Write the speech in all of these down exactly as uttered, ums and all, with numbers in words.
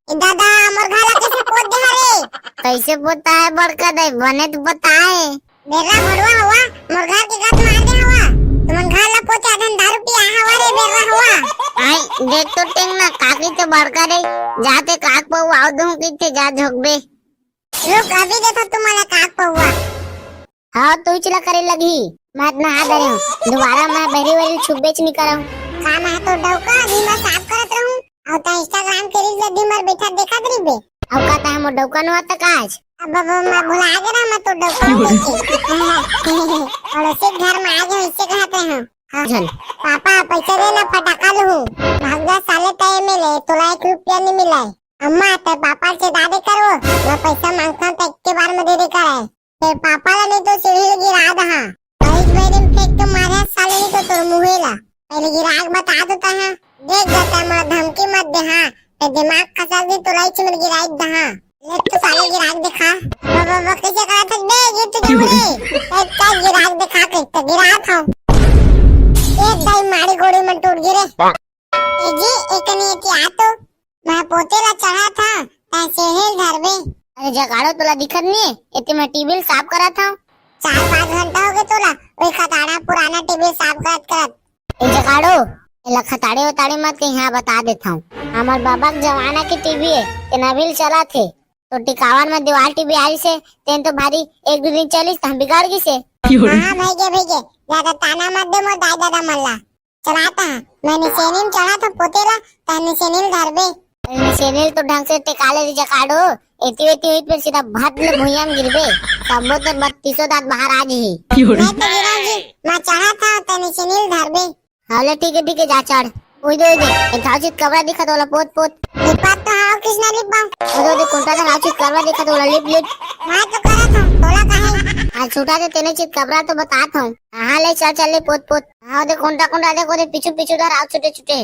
ए दादा, मोर घर ला कइसे पोत दे हरे? कइसे पोता हे बड़का दाई, बने तो पोता हे। बेर्रा भड़वा हवा, मोर घर के गंध मार दे हवा। तुमन घर ला पोते आधन दारू पी आए हवा रे, बेर्रा हवा। आई, देख तो टेंग ना, काकी तो बड़का रे, जाते काक पहुआ आव दूं किथे जा झोंकबे। रुक, अभी देखो तुम्हारा काक पहुआ। हाँ, तू चिला करे लगी, मैं इतना हाथ धरे हूँ, दोबारा मैं बहरी वहरी छुबेच नहीं करहूँ। का मैं तो डौका, अभी मैं साफ करत रहूँ, और ता Instagram के reels ला दिन भर बैठा देखत रहिबे। अब का ता हम डौका नो आता का आज? अब, अब मैं भुला गे ना, मैं तो डौका हूँ। पड़ोसी के घर में आ गए, इससे कहते हैं। हाँ। झन। पापा, पैसा दे ना, फटाका लूँ। भाग जा साले, तय मिले, तोला एक रुपया नहीं मिला है। अम्मा, ते पापा से दादे करो, मैं पैसा मांगता हूँ, तो एक के बार में दे दे करे। ते पापा ला नहीं तो सीढ़ी ले गिरा दहा। और इस बार में फेंक के मारे साले, नहीं तो तोर मुँहे ला। पहले गिराक बता देता है, देख जाता है, मैं धमकी मत दे, हाँ। ते दिमाग खसा दी, तोला ही चिमर गिराई दहा। ले तो साले गिराक दिखा। वो, वो, वो कैसे करा था बे, ये तो क्यों रे? ए, क्या गिराक दिखा के तो गिरा था। एक दाई मारी गोड़ी में टूट गिरे। ए जी, एक नहीं थी आ तो। मैं पोते ला चढ़ा था, तैं सेहेल धरबे। अरे जगाड़ो, तोला दिखत नहीं है? एती मैं टीवी ला साफ करत हूँ। चार पाँच घंटा हो गए तोला, वही खताड़ा पुराना टीवी साफ करत करत। ए जगाड़ो, एला खताड़े उताड़े मत कहीं, हाँ बता देत हूँ। हमार बाबा के जमाना के टीवी है, तेन अभी ले चला थे। तो टिकावन में दीवार टीवी आ रही से, तेन तो भारी एक दो दिन चलिस, त हम बिगाड़ गई से। हाँ, हाँ, भाई के, भाई के, ज्यादा ताना मत दे मोर दाई दादा मन ला। चलाता, मैं निसेनी में चढ़ा था पोते ला, तैं निसेनी में धरबे। निसेनी तो ढंग से टिका ले रे जकाड़ो, एती वेती हुई फिर सीधा भट ले भुइयां में गिरबे। सबो तो बत्तीसों दांत बाहर आ जही। मैं तो गिरा जी, मैं चढ़ा था, तैं निसेनी में धरबे। हाँ ले ठीक है, ठीक है, जा चढ़। ओई दे, ओई दे, एक घाव चित कबरा दिखा तोला पोत पोत। ये बात तो हाँ, कृष्णा लिप बा। ओई दे, ओई दे, कोंटा था घाव चित कबरा दिखा तोला लिप लिप। मैं तो करा था, तोला काहे? आज छूटा दे, तेने चित कबरा तो बता था। हाँ, ले चल, चल ले, पोत, पोत। हाँ, ओदे कोंटा, कोंटा, देख, ओदे पीछू, पीछू धर, आओ, छुटे, छुटे।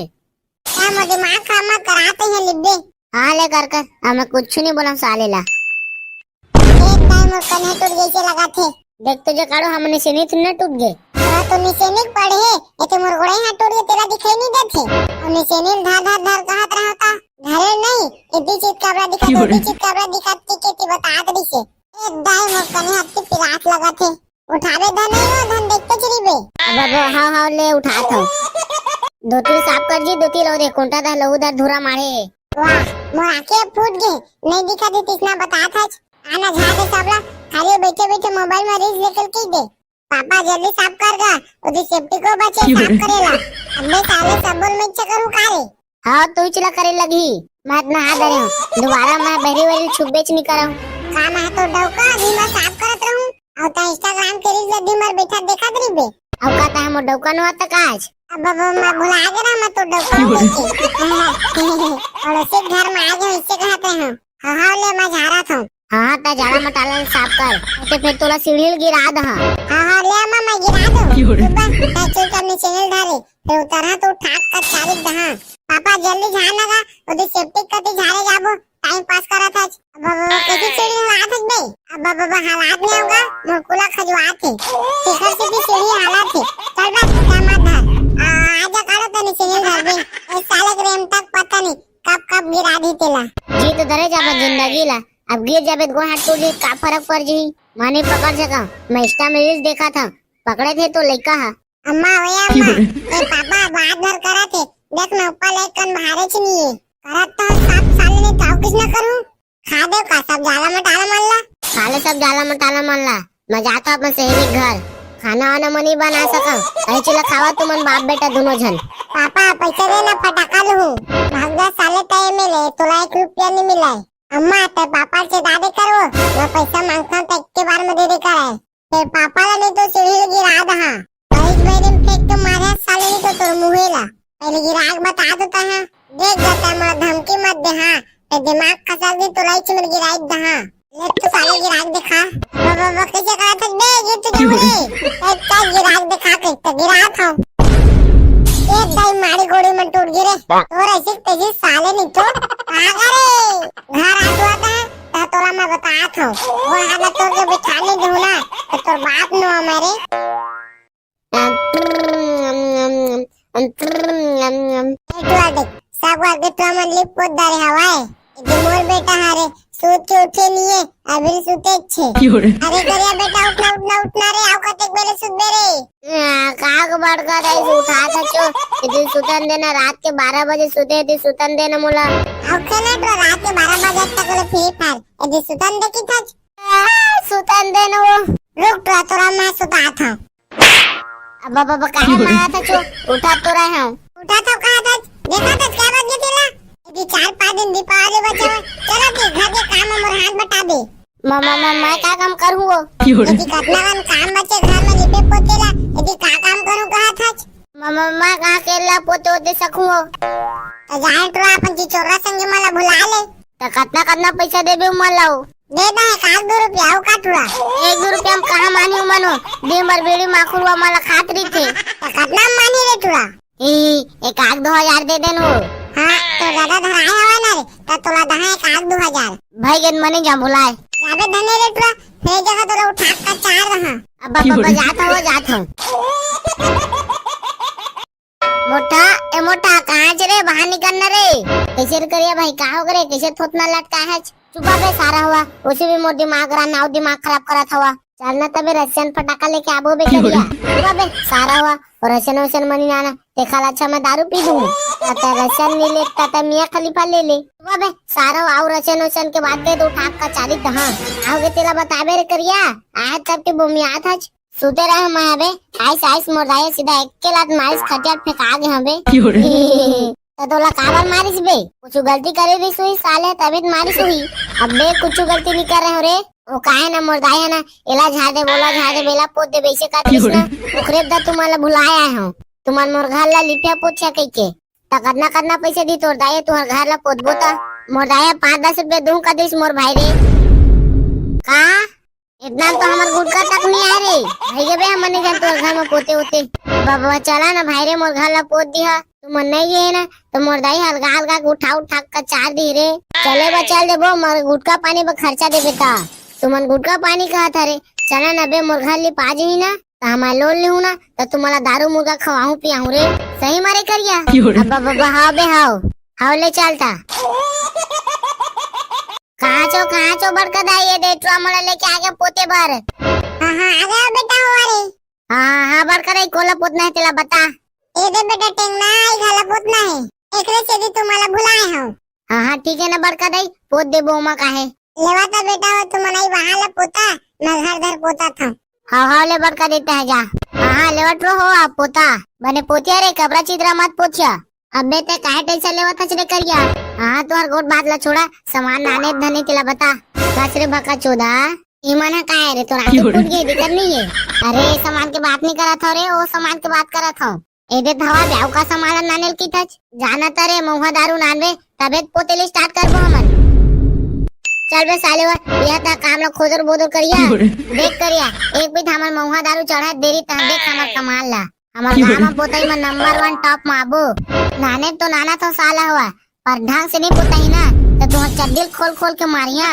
क्या मोर दिमाग खराब मत करा, ते है लिब्बे। हाँ, ले कर, कर। अब मैं कुछ नहीं बोला साले ला। एक दाई मोर कन्हे टूट गई से लगा थे। देख तो जकाड़ो, हमने से नहीं थुन्ना टूट गए। हाँ, तो निसेनिक पड़े है, ये तो मोर गोड़े हाथ टूट गए, तेरा दिखाई नहीं देते। और निसेनिक धर, धर, धर कहत रहा था। धरे नहीं, इतनी चीज कबरा दिखा, क्यों रे? इतनी चीज कबरा दिखा, के, के, के बता दे से। एक दाई मोर कन्हे हाथ की पिरात लगा थे। उठावे धन नहीं हो, धन देखते चली बे। अब, अब, हाँ, हाँ, ले उठात हूँ। धोती साफ कर जी, धोती लो रे, कोंटा दा लहू दा धूरा मारे। वाह, मोर आंखें फूट गई, नहीं दिखा दी तिसना बता था। आना झाड़ दे सबला, खाली बैठे बैठे मोबाइल में रील्स निकल के दे। पापा जल्दी साफ कर गा, उदी सेफ्टी को बचे साफ करेला। अबे साले सब बोल मैं इच्छा करूँ का रे? हाँ, तू चिला करे लगी। मैं इतना हाथ धरे हूँ। दोबारा मैं बहरी वहरी छुबेच नहीं करहूँ। का मैं तो डौका, अभी मैं साफ करत रहूँ। और ता Instagram के reels ला दिन भर बैठा देखत रहिबे। और का ता हम डौका नो आता का आज? अब, अब मैं भुला गया ना, मैं तो डौका हूँ। पड़ोसी घर में आ गए, इससे कहते हैं। हाँ, हाँ, ले मैं झाड़ा था। हाँ, हाँ, ता झाड़ा मटाला साफ कर। ते फिर तोला सीढ़ी ले गिरा दहा। हाँ, हाँ, ले अम्मा, मैं गिरा दूँ। क्यों रे? सुबह, मैं चुपचाप नीचे नहीं धारे। फिर उतरहा तो ठाक का चारी दहा। पापा जल्दी झाड़ लगा, उधर सेप्टिक कती झाड़े जाबो, टाइम पास करा था। अब, अब, अब कैसे सीढ़ी हला था बे? अब, अब, अब हालात नहीं होगा, मुरकुला खजवा थे। शिखर से भी सीढ़ी हला थे। चल बा, क्या मत धर। आ, आजा काढ़ो तनी सीढ़ी धर बे। इस साले के रेम तक पता नहीं, कब, कब गिरा दी तेला। जी तो धरे जाबा जिंदगी ला। अब गिर जाबे तो गोड़ हाथ टूट जाई, का फर्क पड़ जाई? मानी पकड़ सका, मैं Insta में reels देखा था, पकड़े थे तो लइका हा। अम्मा, ओए अम्मा, ए पापा, बात भर करा थे, देख ना ऊपर ले कन भारे छनी है। करत तो साफ साले ने ताऊ किस ना करूं? खा दे का सब जाला मटाला मन ला? खा ले सब जाला मटाला मन ला। मैं जाता अपन सहेली के घर। खाना वाना मनी बना सका। ऐ चिला खावा तुमन बाप बेटा दोनों झन। पापा, पैसा दे ना, फटाका लूं। भाग जा साले, तय मिले, तोला एक रुपया नहीं मिला है। अम्मा, ते पापा से दादे करो, मैं पैसा मांगता हूँ तो एक के बार में दे दे करे। ते पापा ला नहीं तो सीढ़ी ले गिरा दहा। और इस बार में फेंक के मारे साले, नहीं तो तोर मुँहे ला। पहले गिराक बता देता है, देख जाता है, मैं धमकी मत दे, हाँ, ते दिमाग खसा दी, तोला ही चिमर गिराई दहा। ले तो साले गिराक दिखा। वो, वो, वो कैसे करा था बे, ये तो क्यों रे? ए, क्या गिराक दिखा के तो गिरा था। एक दाई मारी गोड़ी में टूट गिरे। तोर ऐसे तैसे साले नहीं तो। आ रे, घर आ हुआ था, तो तोला मैं बता था। वो हालत तोर के बिछाने दूँ ना, तो तोर बाप नो हमारे। ए, टुआ देख, सब आगे तो हमन लिप पोत डारे हवाए। ये मोर बेटा हरे, सूत के उठे नहीं है, अभी सूते छे। अरे करिया बेटा, उठना, उठना, उठना रे, आओ कतेक बेरे सूतबे रे। आ, का को बड़का दाई उठा था चो, यदि सुतन देना, रात के बारह बजे सुते यदि सुतन देना मोला। आओ खेला तो रात के बारह बजे तक ले फ्री फायर, यदि सुतन दे की था। आ, सुतन देना वो। रुक तो, तोरा मैं सुता था। अब बाबा, बाबा, काहे मारा था चो? उठा तो रहे हूँ। उठा तो कहा था, देखा था क्या बात ये तेला? यदि चार पाँच दिन दीपावली बचे हुए, चलो कि घर के काम में मोर हाथ बटा दे। मामा, मामा, मैं का काम करूँ वो? यदि कतना कन काम बचे घर में लिपे पोते ला, यदि का काम करूँ कहा था? मामा, मैं कहाँ के ला पोते होते सकूँ वो? तो जाए टुरा अपन चिचोरा संगे मला भुला ले। तो कतना, कतना पैसा देबे मोला वो? दे दे एक आध दो रुपया, अउ का टुरा? एक दो रुपया में कहाँ मानी मनो? दिन भर बीड़ी माखुर वा मला खात रहिथे। त कतना मानी रे टुरा? ई, एक आध दो हजार दे देन वो। हाँ, तो दादा धराए हवे ना रे, त तोला दहा एक आध दो हजार। भाई गन मने जा बुलाए। जाबे धने रे टुरा, फेर जगह तोला उठा का चार रहा। अब बाबा, बाबा, जात हो, जात हो। मोटा, ए मोटा, कहाँ च रे? बाहर निकल ना रे। कैसे रे करिया भाई, का हो रे? कैसे थोतना लटका है? चुपा बे सारा हुआ, उसे भी मोर दिमाग रहा, नाव दिमाग खराब करत हवा। चल ना तबे रशियन फटाका लेके आबो बे करिया। चुपा बे सारा हुआ, और रशियन वशियन मनी ना ना, देखा ला अच्छा मैं दारू पी दूँ। ताता रशियन नहीं ले, ताता मियाँ खलीफा ले ले। चुपा बे सारा हुआ, आओ रशियन वशियन के बात कहे तो उठा का चाली तहाँ। आओगे तेला बताबे रे करिया, आए तब के बोमियात हच। सुते रहे मैं बे, आइस, आइस मोर दाई सीधा एक के लात मारिस, खटिया फेंका गे हवे। त तोला काबर मारिस बे? कुछ गलती करे रहिस होही साले, तभी त मारिस होही। अबे कुछ गलती नहीं कर रहे हो रे। वो काहे ना मोर दाई है ना, एला झाड़ दे, बोला झाड़ दे, बेला पोत दे, वैसे का कृष्णा, ओकरे दा तुम्हारा भुलाए आए हो। तुम्हार मोर घर ला लिपिया पोछिया कह के। त कतना कतना पैसे दी तोर दाई, तुहर घर ला पोतबो त? मोर दाई पाँच दस रुपया दूँ का दिस मोर भाई रे। का? इतना तो हमर गुटका तक नहीं आए रे। भाई गे बे, हमन नहीं जानते घर में पोते होते। बाबा चला ना भाई रे, मोर घर ला पोत दिहा। तुमन नहीं गए ना, तो मोर दाई हल्का हल्का उठा उठा का चार दी रे। चले बा, चल देबो, मोर गुटका पानी पर खर्चा देबे ता। तुमन गुटका पानी कहा था रे। चला ना बे, मोर घर लिपा जही ना, तो हमार लोन लेहू ना, तो तुम्हारा दारू मुर्गा खवाहूँ पियाहूँ रे। सही मारे करिया। अब बाबा, हाव बे, हाव। हाव ले चलता। कहाँ चो, कहाँ चो बड़का दाई, ये दे टुरा मोला लेके आगे पोते बर। हाँ, हाँ, आ गया बेटा हुआ रे। हाँ, हाँ, बड़का दाई, कोला पोतना है तेला बता। ये दे बेटा टेंगना, आई घाला पोतना है। एकरे से भी तुम्हाला भुलाए हो। हाँ, हाँ, ठीक है ना बड़का दाई, पोत देबो ओमा काहे। लेवा ता बेटा हो, तुम मनाई वहाँ ला पोता, मैं घर धर पोता था। हाँ, हाँ, ले बड़का देता है जा। हाँ, हाँ, लेवट रो हो आप पोता। बने पोतिया रे, कबरा चिदरा मत पोछिया। अबे ते काहे tension लेवत हस रे करिया? हाँ, तोहर गोठ बात ला छोड़ा, सामान नाने धने तेला बता। बस रे भका चोदा, ई मन ह का है रे, तोर आँखी फूट गे, दिखत नहीं है? अरे, सामान के बात नहीं करत हव रे, ओ सामान के बात करत हव। ए दे धवा ब्याव का सामान ला नाने ल किथच, जाना त रे, महुआ दारू नानबे, तबे त पोते ले start करबो हमन। चल बे साले वा, यह ता काम ला खोदर बोदर करिया। देख करिया, एक भी हमर महुआ दारू चढ़ा देरी त देख हमर कमाल ला। हमर गाँव म पोतई म number one top म आबो। नाने तो नाना थो साला हुआ, पर ढंग से नहीं पोतई ना, तो तुहर चड्डी ल खोल खोल के मारिया।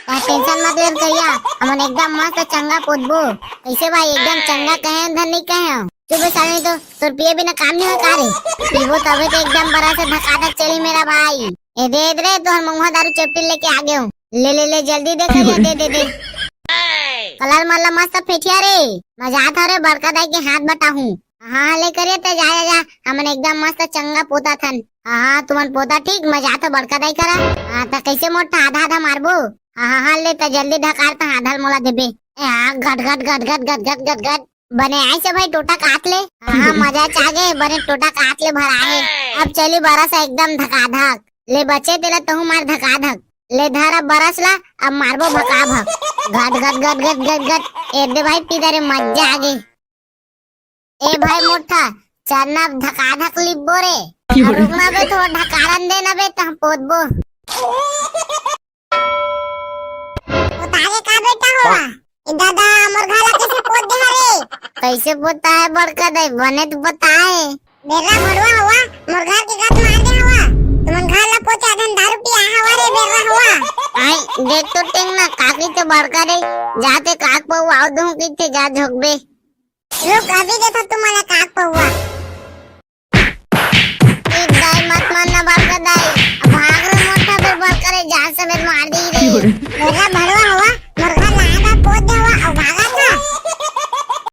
तैं tension मत ले करिया, हमन एकदम मस्त चंगा पोतबो। कैसे भाई, एकदम चंगा कहे हन धन नहीं कहे हन? चुप बे साले, नहीं तो तोर पिए बिना काम नहीं हो का रे? पीबो तबे तो एकदम बड़ा से धकाधक चली मेरा भाई। ए दे, ए दे रे, तोहर महुआ दारू चपटी लेके आ गए हूँ। ले, ले, ले, जल्दी दे करिया, दे, दे, दे। कलर मल्ला मस्त फेंकिया रे, मजा आता रे, बड़का दाई के हाथ बटाहूँ। हाँ, हाँ, ले करिया, ते जा, जा, जा, हमन एकदम मस्त चंगा पोता थन। हाँ, हाँ, तुमन पोता ठीक, मजा आता बड़का दाई करा। हाँ, त कैसे मोटा आधा आधा मारबो? हाँ, हाँ, हाँ, ले, त जल्दी ढकार, त आधा ल मोला देबे। ए, हाँ, घट, घट, घट, घट, घट, घट, घट, घट। बने आइस हे भाई टोटा काट ले। हाँ, हाँ, मजा च आ गे, बने टोटा काट ले भरा हे। अब चली बरस एकदम धकाधक। ले बचे तेला तहूँ मार धकाधक। ले धर अब बरस ला, अब मारबो भकाभक। घट, घट, घट, घट, घट, घट। ए दे भाई पीदा रे, मजा आ गे। ए भाई मोटा, चलना अब धकाधक लिपबो रे। अब रुकना बे, थोड़ा ढकारन देना बे, तहाँ पोतबो। पोतागे का बेटा हुआ? ए दादा, मोर घर ला कैसे पोत दे हरे? कैसे पोता है बड़का दाई? बने तो पोता है। बेर्रा भड़वा हुआ, मोर घर के गत मार दे हुआ। तुमन घर ला पोते अधन दारू पी आ हवा रे बेर्रा हुआ। आई, देख तो टेंगना, काकी तो बड़का दाई, जाते काक पऊ आओ दूँ किथे जा झोंकबे। रुक, अभी देखो तुम्हारा काक पहुआ। ए दाई, मत मारना बड़का दाई। भाग रे मोटा, तो बड़का रे, जा में मार दी रे। मोला